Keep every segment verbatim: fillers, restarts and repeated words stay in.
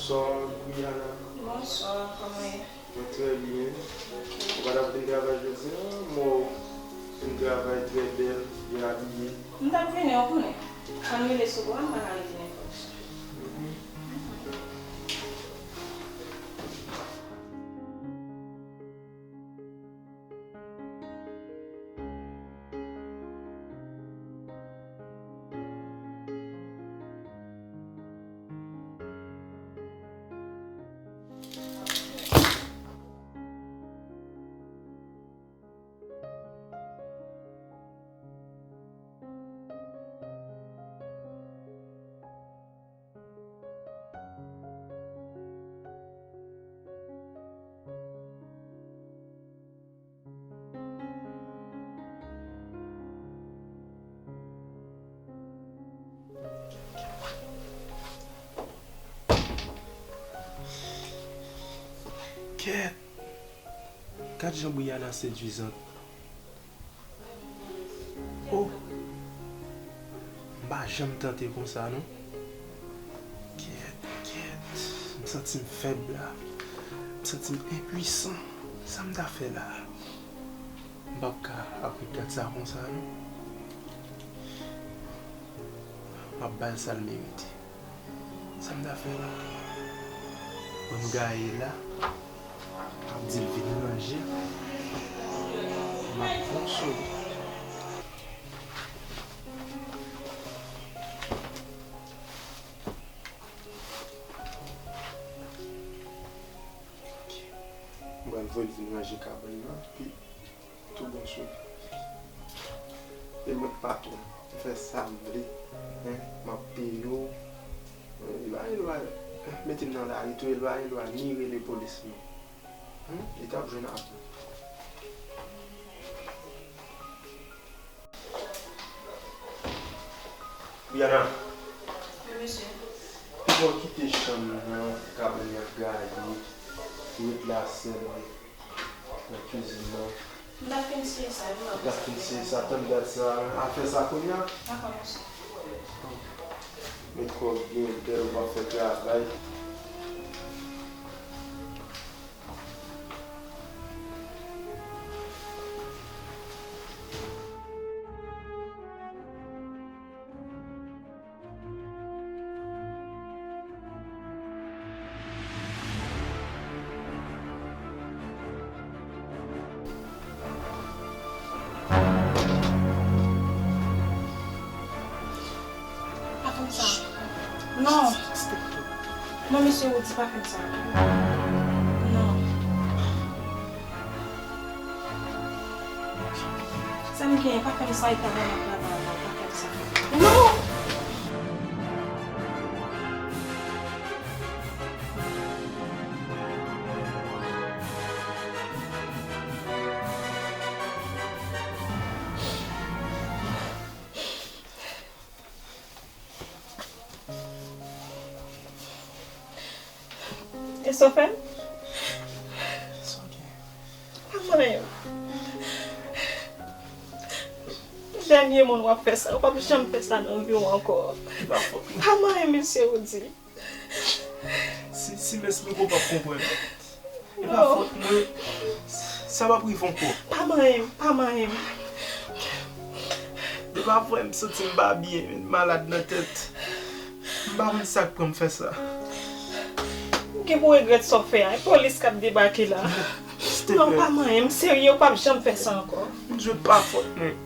Bonswa, Briana. Bonswa, kòman w ye? Mwen trè byen. Ok. Ou pa t ap vin travay jodi a? Mwen wè w fin travay trè bèl, byen abiye. M t ap vini, ou konnen. Ann rele sou bò a, m pa ka rete nenpòt. Mhm. Kèt! Gad jan Briana sedwizan. Oh! M pa janm tante konsa, non. Kèt, kèt. M santi m fèb la. M santi m enpwisan. Sa m ta fè la? M p ap ka ap ret gad sa konsa, non. M ap ba l sa l merite. Sa m ta fè la? Bon, m gaye la. M ap di l vin ranje. M ap konsole. Ok. M pral voye l vin ranje kabann nan, pi tou bon sou li. E mwen k patwon, m fè sa m vle, en, m ap peye w. E pa, e pa, mete m nan lari tou, e pa, e pa ni rele polis non. Hmm, li t ap jwenn avè m. Briana. Wi, mesye. Ou pral kite chanm nan, kabann nan gaye, ou ret la sèl nan kizin nan. M t ap fin siye sa, wi. Ou t ap fin siye sa, tann dat sa, afè sa kounye a? Dakò, mesye. Met kò w byen bèl, ou p ap fè travay. Pa fè m sa. Non. Non, mesye Woody, pa fè m sa. Non. Sa m genyen, pa fè m sa, e pa vre m ap travay la, pa fè m sa. Non! E sa w fè m? Sa w gen? Pa manyen m. Dènye moun w ap fè sa. W p ap janm fè sa nan vi w ankò. E pa fòt mwen. Pa manyen m, mesye Woody. Si, si Mès Louko p ap konprann. E pa fòt mwen. Sa p ap rive ankò. Pa manyen m, pa manyen m. Depi apre m santi m pa byen, m malad nan tèt. M pa konn sa k pran m fè sa. Ou gen pou regrèt sa w fè a. E polis k ap debake la. Non, pa manyen m, serye, ou p ap janm fè sa ankò. M jwe pa fòt mwen.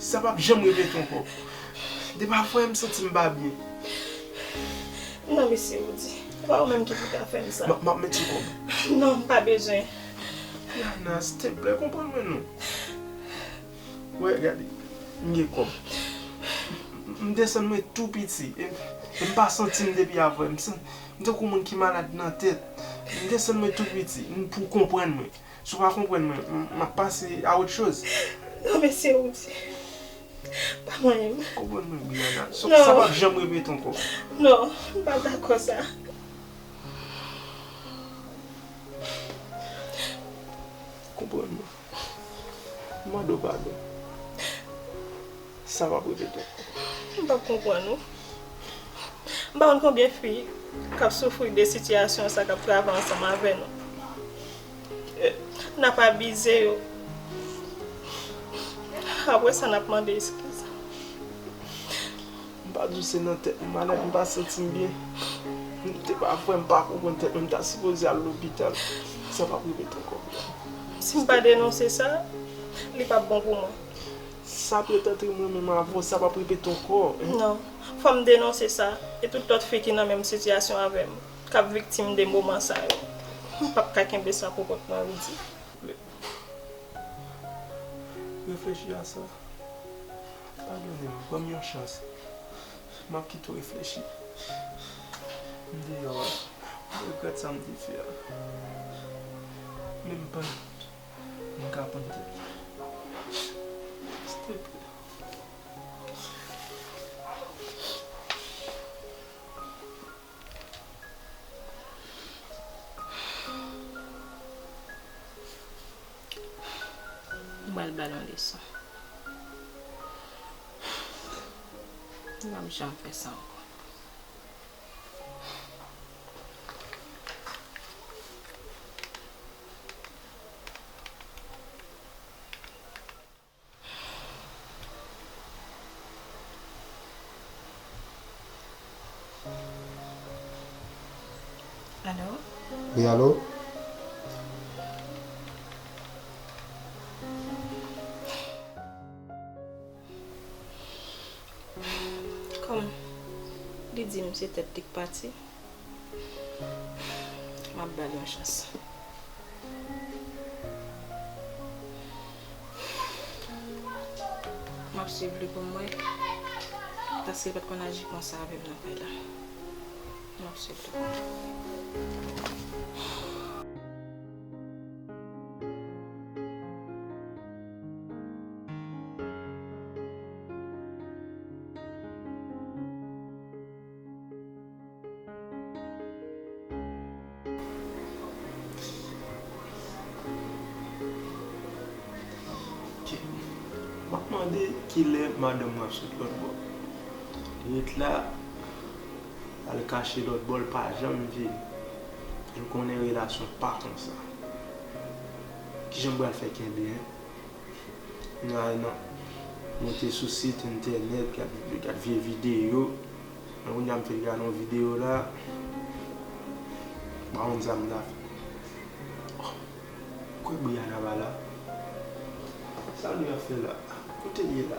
Sa p ap janm repete ankò. Depi apre m santi m pa byen. Non, mesye Woody. Se pa ou menm ki pou ta fè m sa. M ap, m ap met sou kòb. Non, m pa bezwen. Yana, silteplè, konprann mwen non. Wè, gade, m gen kòb. M desann mwen tou piti. E, e m pa santi m depi avè. M san-, m tankou moun ki malad nan tèt. M desann mwen tou piti. M pou konprann mwen. Si w pa konprann mwen, m, m ap pase a autre chose. Non, mesye Woody. Pa manyen m. Konprann mwen, Briana. Sa, sa p ap janm repete ankò. Non, m pa dakò sa. Konprann mwen. M mande w padon. Sa p ap repete ankò. M p ap konprann ou. M pa konn konbyen fi k ap soufri de sitiyasyon sa, k ap travay ansanm avè nou. N ap abize yo. Apre sa, n ap mande eskiz. M pa di w se nan tèt m malad, m pa santi m byen. M te pa vrèman pa konprann tèt mwen, m ta sipoze al lopital. Sa p ap repete ankò. Si m pa denonse sa, li p ap bon pou mwen. Sa p ret antre mwen menm avè w, sa p ap repete ankò, en. Non, fò m denonse sa, e tout lòt fi ki nan menm sitiyasyon avè m, k ap viktim de moman sa yo. M p ap ka kenbe sa pou kont mwen, Rudy. Reflechi a sa. Padone m, ban m yon chans. M ap kite w reflechi. M deyò a. M regrèt sa m te fè a. Men m pa, m ka pran tèt mwen. Silteplè. M pral ba l yon leson. M p ap janm fè sa ankò. Alo? Wi, alo? Kòm li di m se tèt li k pati, m ap ba l yon chans. M ap swiv li pou m wè, paske l pa t konn aji konsa avè m nan kay la. M ap swiv li pou m wè. Ok. M ap mande kilè madanm mwen ap sot lòt bò. Li ret la, al kache lòt bò, l pa janm vini. L konnen relasyon pa konsa. Kijan m pral fè kenbe, en? Nan, nan monte sou sit entènèt, gad, gad vye videyo. Men kounye a m fin gade yon videyo la. M pa konn sa m ta fè. Oh, kwè Brianna pa la. Sa l ap fè la? Kote l ye la?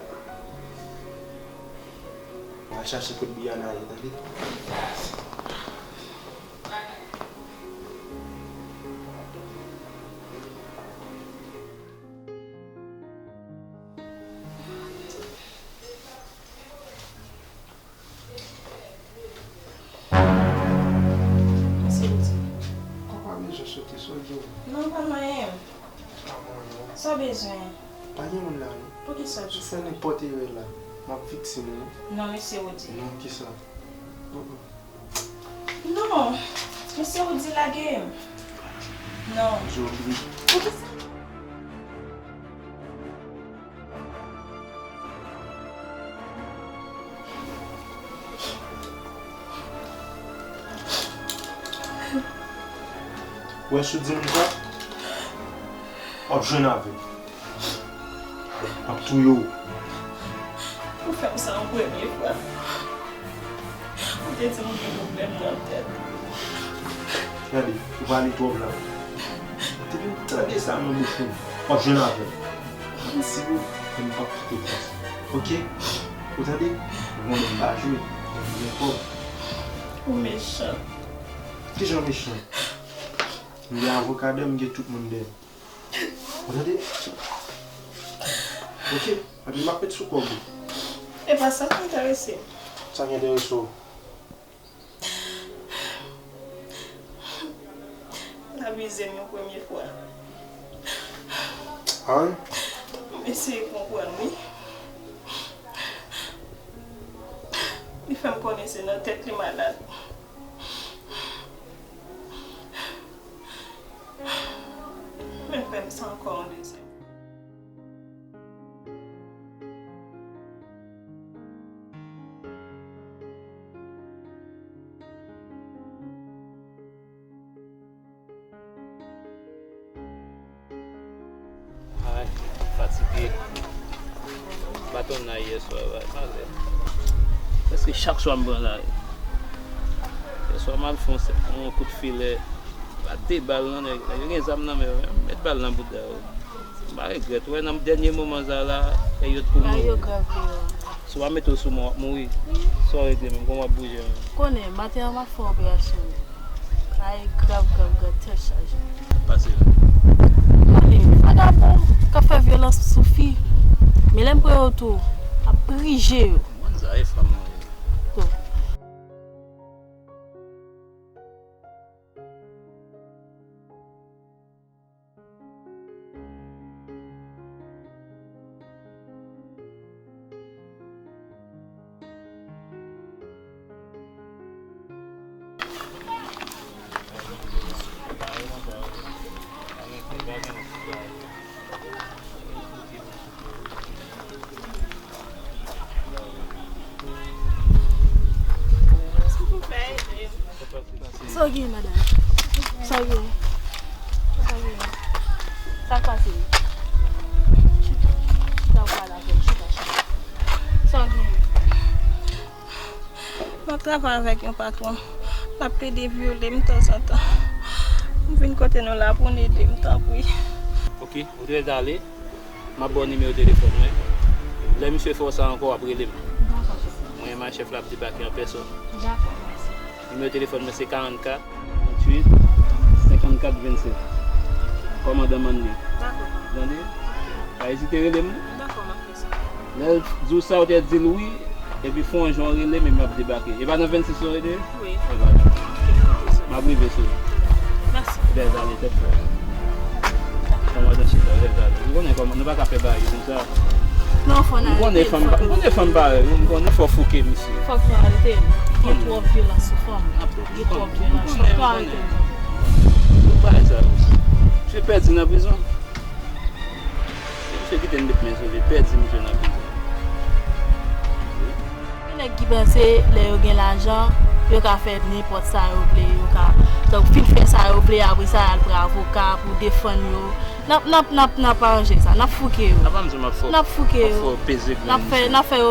M al chache kot Brianna ye, tande. Mesye Rudy. Ou pa bezwen sote, sa w gen? Non, pa manyen m. Pa manyen w? Sa w bezwen? Pa gen moun la, non. Poukisa w di sa? Si w fè nenpòt erè la, m ap viktim ou, wi. Non, mesye Rudy. Non, kisa? Mm, mm. Non, mesye Rudy lage m. Non. Jodi. Poukisa? Wè, si w di m sa, w ap jwenn avè m. M ap touye w. Ou fè m sa yon premye fwa. Ou te di m ou gen pwoblèm nan tèt. Gade, ou pale twòp la. Depi m tande sa nan bouch ou, w ap jwenn avè m. Si ou fè m, m p ap kite w konsa. Oke? Ou tande? Ou konnen m pa jwe, m gen kòb. Ou mechan. Kijan mechan? M gen avoka dèyè m, m gen tout moun dèyè m. Ou tande? Oke, epi m ap met sou kòb ou. E pa sa k enterese m. Sa k enterese w? L abize m yon premye fwa. An? M eseye konprann, wi. Li fè m konnen se nan tèt li malad. Men fè m sa ankò yon dezyèm. Konn la yè swa, pa sanse. Prèske chak swa m pran lari. Yè swa m al fè yon, yon kout filè. Pa de bal nan nèg la. Yo gen zam nan men yo. Met bal nan bouda yo. M pa regrèt. Wè nan dènye moman sa la, e yo t pou mouri. Bagay yo grav vre. Si w pa mete w sou mwen, w ap mouri. Sa w regle menm, kòman w ap bouje menm? Konnen, maten an m ap fè operasyon. Bagay grav, grav, grav, tèt chaje. Pase la. Mwen, vagabon k ap fè vyolans sou fi. Men lè m pran yo tou, m ap prije yo. Mwen, sa e fanm nan ye. Bon. Sa w gen, madanm? Sa w gen? Sa w gen? Sa k pase? Chita. Chita, w pale avè m. Chita, chita. Sa w gen? M ap travay avèk yon patwon. L ap plede vyole m tanzantan. M vin kote nou la pou n ede m, tanpri. Ok, ou te rete ale. M ap ba w nimewo telefòn mwen. Lè misye fè w sa ankò, w ap rele m. Dakò, chèf. Mwen, Machèf la ap debake an pèsòn. Dakò, mèsi. Nimewo telefòn mwen se karannkat, tranntuit, senkannkat, vennsenk. Kòmandan Manley. Dakò, pa. Tande? Pa ezite rele m. Dakò, m ap fè sa. Lè l di w sa, ou te di l wi, epi fè yon jan w rele m, epi m ap debake. E pa nan vennsis ou rete? Wi. E pa. M ap rive sou ou. Mèsi. Lèzale, tèt frè. Kòmandan chita, lèzale. Ou konnen kòman, nou pa ka fè bagay konsa. Non, fò n arete l, fò n arete l. M konnen fanm parèy, m konnen fò fouke misye. Fòk nou arete l. Gen twòp vyolans sou fanm. Gen twòp vyolans. Fòk nou arete l. Tout bagay sa yo. Misye pèdi nan prizon. Se misye kite n met men sou li, pèdi misye nan prizon. Gen nèg ki panse lè yo gen lajan, yo ka fè nenpòt sa yo vle, yo ka, donk, fin fè sa yo vle, apre sa, y al pran avoka pou defann yo. N ap, n ap, n ap, n ap aranje sa, n ap fouke yo. Apa m di w m ap fè w, n ap fouke yo, m ap fè w peze grenn misye. N ap fè, n ap fè yo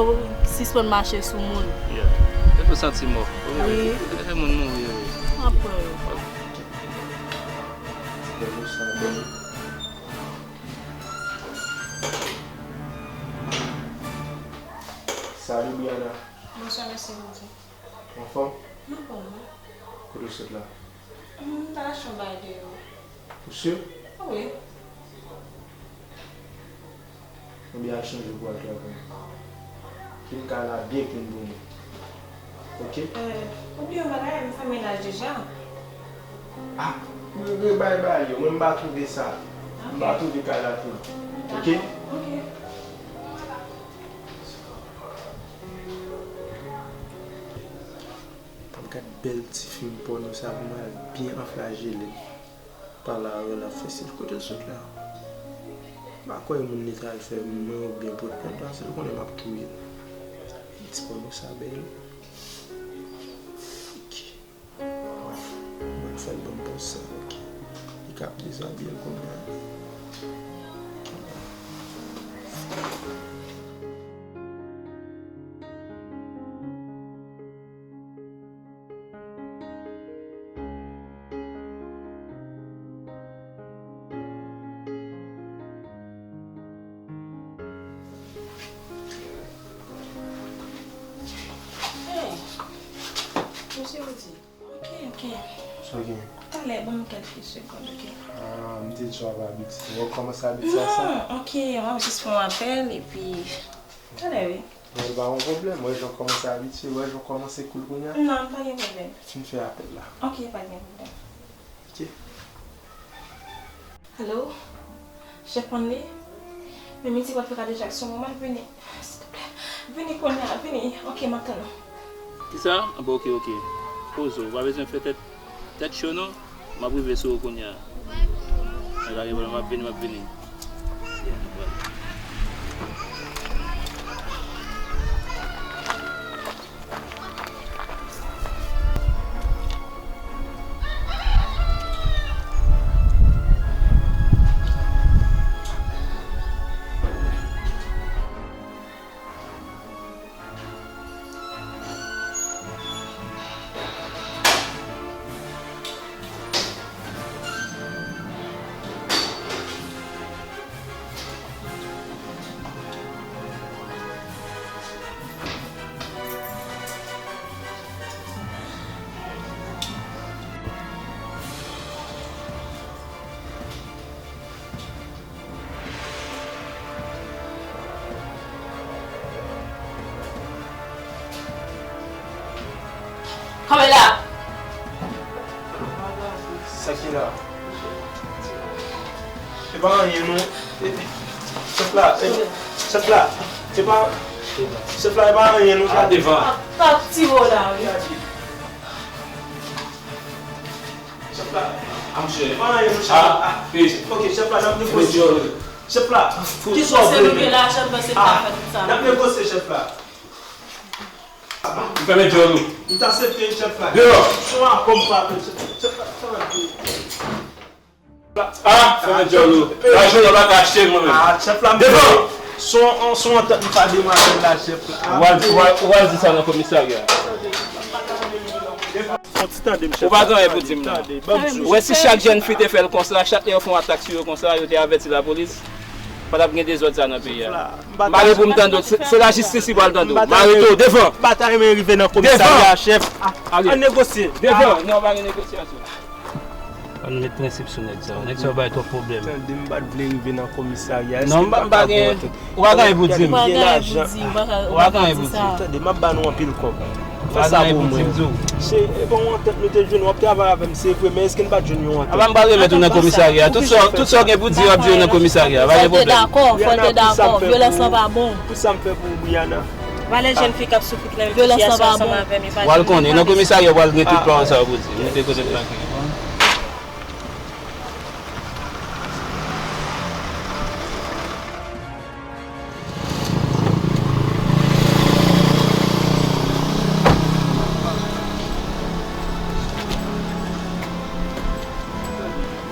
sispann mache sou moun. Yeah. Yo tou santi mò. Wi. Lè moun mouri, wi. N ap pran yo. Salut, Brianna. Bonswa, mesye Rudy. Anfòm? M anfòm, wi. Kote w sot la? M t al achte yon bagay deyò. Ou si? Wi. Ebyen al chanje pou al travay. Fin kay la byen klin pou mwen. Ok? Euh, ou bliye yon bagay, m fè menaj deja. Ah, regle bay bay yo. Mwen m pa twouve sa. M pa twouve kay la klin. Ok? Ok. Gad bèl ti fim pòno sa pou mwen al byen anflajele. Pale avè l ap fè stil kote l sot la. M pa kwè moun li t al fè mwen oubyen pot plent la, se l konnen m ap touye l. Ti pòno sa bèl. Fouke. Mwen fè l ban m pòz sa, ok. Li ka ap dezabiye l kounye a. Hey, mesye Rudy. Ok, ok. Sa w gen? Talè, ban m kèlke segond, ok? Ah, m te di w ap abitye. Ou kòmanse abitye a sa? Non, ok, m ap jis fè yon apèl, epi talè, wi. Bon, pa gen pwoblèm. Wè jan w kòmanse abitye, wè jan w kòmanse cool kounye a. Non, pa gen pwoblèm. Fin fè apèl la. Ok, pa gen pwoblèm. Ok. Alo? Chèf Manley? Men midi w ap fè Kadeja aksyon pou mwen, vini. Silvouplè. Vini kounye a, vini. Ok, m ap tann ou. Kisa? Bon, ok, ok. Poze w. Ou pa bezwen fè tèt, tèt cho, non. M ap rive sou ou kounye a. Mwen pa gen pwoblèm, m ap vini, m ap vini. Kanpe la! Sa ki la? E pa anyen non. E, chèf la, e, chèf la, e pa, chèf la, e pa anyen non. A, devan. Pa, pa tire w la, wi. Chèf la, a, msye, e pa anyen non, chèf la. A, a, wi. Ok, chèf la, n ap negosye. Chèf la, kisa w vle menm? A, n ap negosye, chèf la. M fèmen djòl ou. M t aksepte chèf la. Deyò. Son akò m pa fè chèf la. Chèf la, chèf la. A, fèmen djòl ou. Lajan w pa ka achte mwen menm. A, chèf la, m devan. Son, son antant m pa demare la, chèf la. Ou al, ou al, ou al di sa nan komisarya. Fon ti tande m, chèf la. Ou pa gen anyen pou di m nan. Tande, ban m di w. Ou wè si chak jèn fi te fè l konsa, chak lè yo fè yon atak sou yo konsa, yo te avèti lapolis, pa t ap gen dezòd sa nan peyi a. Mare pou m tande w. Se, se lajistis ki pral tande w. Mare tou, devan. M pa ta renmen rive nan komisarya, chèf. Ale. Ann negosye. Devan. Non, pa gen negosyasyon. Ann met prensip sou nèg sa yo. Nèg sa yo bay twòp pwoblèm. Tande, m pa t vle rive nan komisarya. Non, m pa, m pa gen. Ou pa gen anyen pou di m. Ou pa gen anyen pou di m. Ou pa gen anyen pou di m. Tande, m ap ba nou anpil kòb. Fè sa pou mwen. Se, e bon, yon antant nou te jwenn, w ap travay avè m, se vre, men èske n pa t jwenn yon antant? Apa m pral remèt ou nan komisarya? Tout sa, tout sa w gen pou di, w ap di yo nan komisarya. Pa gen pwoblèm. Fò l te dakò, fò l te dakò. Vyolans lan pa bon. Pou sa m fè pou Brianna. Valè jèn fi k ap soufri nan menm sitiyasyon ansanm avè m, e pa jèn fi. W al konnen, nan komisarya, w al gen tout pawòl sa yo pou di. Mete kote m lakay.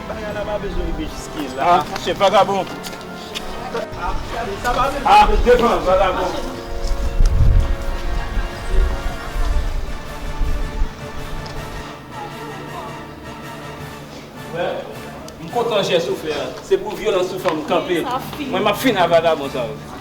Bagay la pa bezwen rive jiske la. A, chèf vagabon. A, devan, vagabon. Wè, m kontan jès ou fè a. Se pou vyolans sou fanm kanpe. Mwen, m ap fini ak vagabon sa yo.